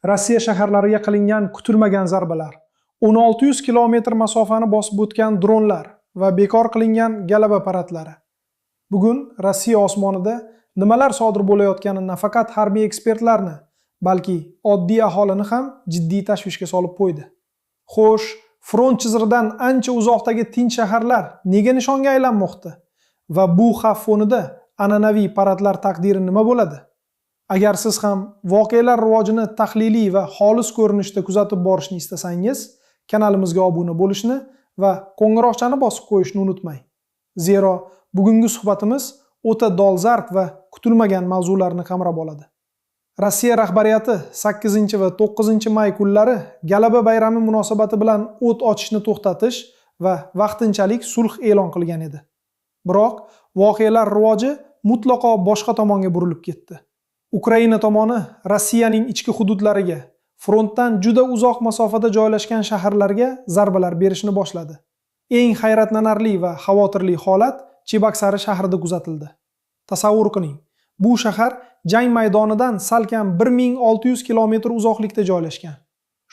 Rossiya shaharlariga qilingan kutilmagan zarbalar, 1600 kilometr masofani bosib o'tgan dronlar va bekor qilingan galaba paradlari. Bugun Rossiya osmonida nimalar sodir bo'layotgani nafaqat harbiy ekspertlarni, balki oddiy aholini ham jiddiy tashvishga solib qo'ydi. Xo'sh, front chizig'idan ancha uzoqdagi tinch shaharlar nega nishonga aylanmoqda? Va bu xavf fonida an'anaviy paradlar taqdiri nima bo'ladi? Agar siz ham voqealar rivojini tahliliy va xolis ko'rinishda kuzatib borishni istasangiz, kanalimizga obuna bo'lishni va qo'ng'iroqchani bosib qo'yishni unutmang. Zero bugungi suhbatimiz o'ta dolzarb va kutilmagan mavzularni qamrab oladi. Rossiya rahbariyati 8 va 9 may kunlari Galaba bayrami munosabati bilan o't ochishni to'xtatish va vaqtinchalik sulh e'lon qilgan edi. Biroq voqealar rivoji mutlaqo boshqa tomonga burilib ketdi. Ukraina tomoni Rossiyaning ichki hududlariga, frontdan juda uzoq masofada joylashgan shaharlarga zarbalar berishni boshladi. Eng hayratlanarli va xavotirli holat Chebaksari shahrida kuzatildi. Tasavvur qiling, bu shahar jang maydonidan salkam 1600 kilometr uzoqlikda joylashgan.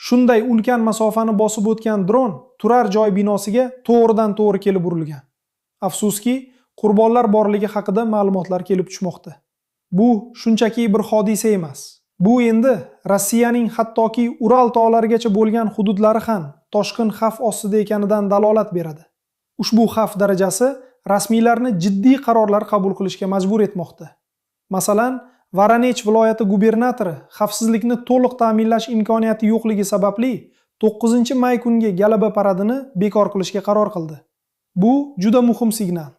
Shunday ulkan masofani bosib o'tgan dron turar joy binosiga to'g'ridan-to'g'ri kelib urilgan. Afsuski, qurbonlar borligi haqida ma'lumotlar kelib tushmoqda. Bu shunchaki bir hodisa emas. Bu endi Rossiyaning hattoki Ural tog'larigacha bo'lgan hududlari ham toshqin xavf ostida ekanidan dalolat beradi. Ushbu xavf darajasi rasmiylarni jiddiy qarorlar qabul qilishga majbur etmoqda. Masalan, Voronej viloyati gubernatori xavfsizlikni to'liq ta'minlash imkoniyati yo'qligi sababli 9 may kungi Galaba paradini bekor qilishga qaror qildi. Bu juda muhim signal.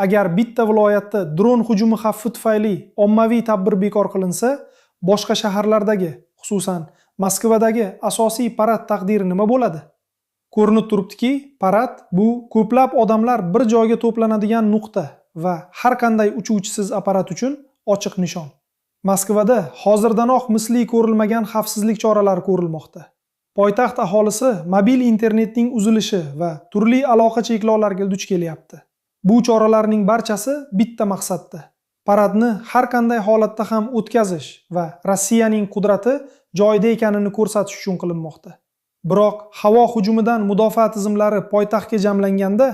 Agar bitta viloyatda dron hujumi xavfi tufayli ommaviy tadbir bekor qilinsa, boshqa shaharlardagi, xususan Moskvadagi asosiy parad taqdiri nima bo'ladi? Ko'rinib turibdiki, parad bu ko'plab odamlar bir joyga to'planadigan nuqta va har qanday uchuvchisiz apparat uchun ochiq nishon. Moskvada hozirdanoq misli ko'rilmagan xavfsizlik choralari ko'rilmoqda. Poytaxt aholisi mobil internetning uzilishi va turli aloqa cheklovlariga duch kelyapti. Bu choralarning barchasi bitta maqsadda: paradni har qanday holatda ham o'tkazish va Rossiyaning qudrati joyida ekanini ko'rsatish uchun qilinmoqda. Biroq havo hujumidan mudofaa tizimlari poytaxtga jamlanganda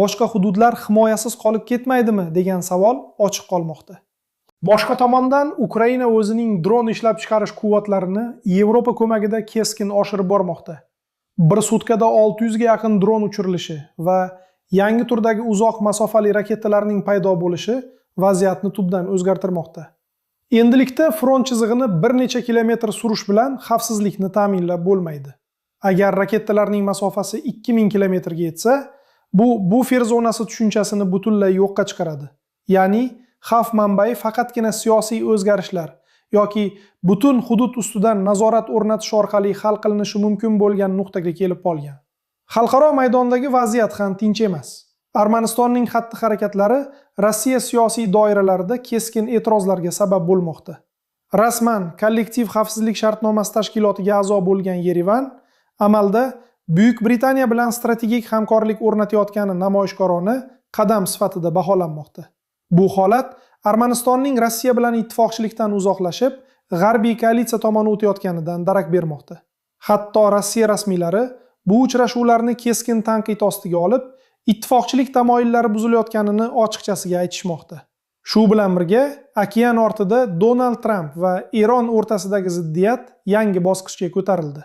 boshqa hududlar himoyasiz qolib ketmaydimi degan savol ochiq qolmoqda. Boshqa tomondan Ukraina o'zining dron ishlab chiqarish quvvatlarini Yevropa ko'magida keskin oshirib bormoqda. Bir sutkada 600 ga yaqin dron uchirilishi va yangi turdagi uzoq masofali raketalarning paydo bo'lishi vaziyatni tubdan o'zgartirmoqda. Endilikda front chizig'ini bir necha kilometr surish bilan xavfsizlikni ta'minlab bo'lmaydi. Agar raketalarning masofasi 2000 kilometrga yetsa, bu bufer zonasi tushunchasini butunlay yo'qqa chiqaradi. Ya'ni xavf manbai faqatgina siyosiy o'zgarishlar yoki butun hudud ustidan nazorat o'rnatish orqali hal qilinishi mumkin bo'lgan nuqtaga kelib qolgan. Xalqaro maydondagi vaziyat ham tinch emas. Armanistonning xatti-harakatlari Rossiya siyosiy doiralarida keskin e'tirozlarga sabab bo'lmoqda. Rasman kollektiv xavfsizlik shartnomasi tashkilotiga a'zo bo'lgan Yerevan amalda Buyuk Britaniya bilan strategik hamkorlik o'rnatayotgani namoyishkorona qadam sifatida baholanmoqda. Bu holat Armanistonning Rossiya bilan ittifoqchilikdan uzoqlashib, g'arbiy koalitsiya tomon o'tayotganidan darak bermoqda. Hatto Rossiya rasmiylari bu uchrashuvlarni keskin tanqid ostiga olib, ittifoqchilik tamoyillari buzilayotganini ochiqchasiga aytishmoqda. Shu bilan birga, okean ortida Donald Tramp va Eron o'rtasidagi ziddiyat yangi bosqichga ko'tarildi.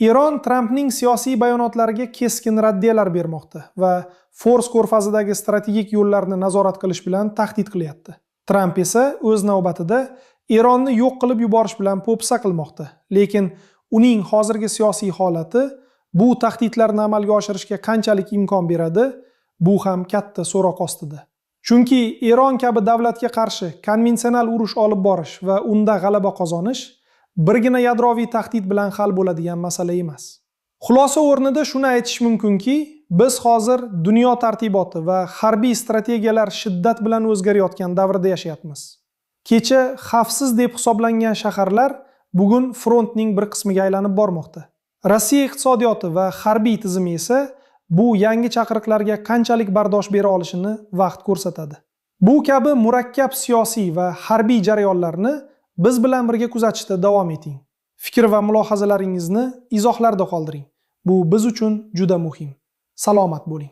Eron Trampning siyosiy bayonotlariga keskin raddiyalar bermoqda va Fors ko'rfazidagi strategik yo'llarni nazorat qilish bilan tahdid qilyapti. Tramp esa o'z navbatida Eronni yo'q qilib yuborish bilan po'pisa qilmoqda. Lekin uning hozirgi siyosiy holati bu tahdidlarni amalga oshirishga qanchalik imkon beradi, bu ham katta so'roq ostida. Chunki Eron kabi davlatga qarshi konvensional urush olib borish va unda g'alaba qozonish birgina yadroviy tahdid bilan hal bo'ladigan masala emas. Xulosa o'rnida shuni aytish mumkinki, biz hozir dunyo tartiboti va harbiy strategiyalar shiddat bilan o'zgarayotgan davrda yashayapmiz. Kecha xavfsiz deb hisoblangan shaharlar bugun frontning bir qismiga aylanib bormoqda. Rossiya iqtisodiyoti va harbiy tizimi esa bu yangi chaqiriqlarga qanchalik bardosh bera olishini vaqt ko'rsatadi. Bu kabi murakkab siyosiy va harbiy jarayonlarni biz bilan birga kuzatishda davom eting. Fikr va mulohazalaringizni izohlarda qoldiring. Bu biz uchun juda muhim. Salomat bo'ling.